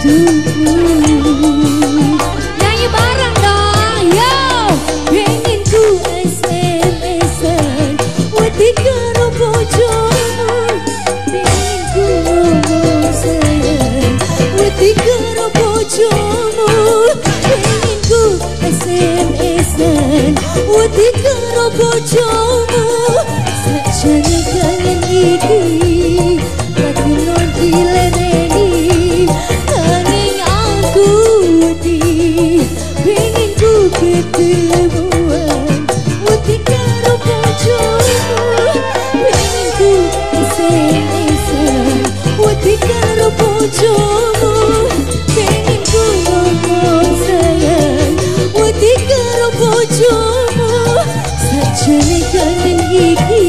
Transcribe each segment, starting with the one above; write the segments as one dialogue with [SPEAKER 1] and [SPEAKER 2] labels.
[SPEAKER 1] untukmu. Nyanyi bareng dong, yo. Pengen ku SMS-an wedi karo bojomu. Pengen ku ngomong sayang wedi karo bojomu. Pengen ku SMS-an wedi karo bojomu. Sajane kangen iki lagi dilereni, nanging aku wedi pengen ku ketemuan wedi karo bojomu. Pengen ku SMS-an wedi karo bojomu. Pengen ku ngomong sayang wedi karo bojomu. Sajane kangen iki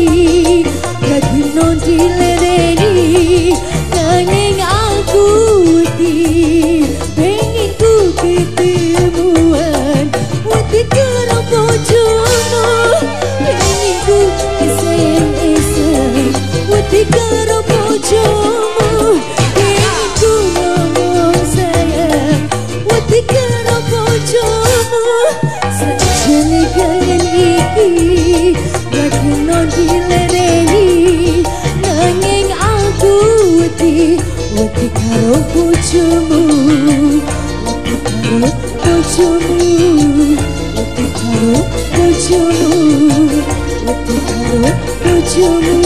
[SPEAKER 1] lagi dilereni, nanging aku wedi pengen ku ketemuan wedi karo bojomu. Pengen ku SMS-an wedi karo bojomu. Pengen ku ngomong sayang wedi karo bojomu. Sajane kangen iki lagi dilereni, nanging aku wedi wedi karo bojomu. Wedi karo bojomu. Wedi karo bojomu. Wedi karo bojomu.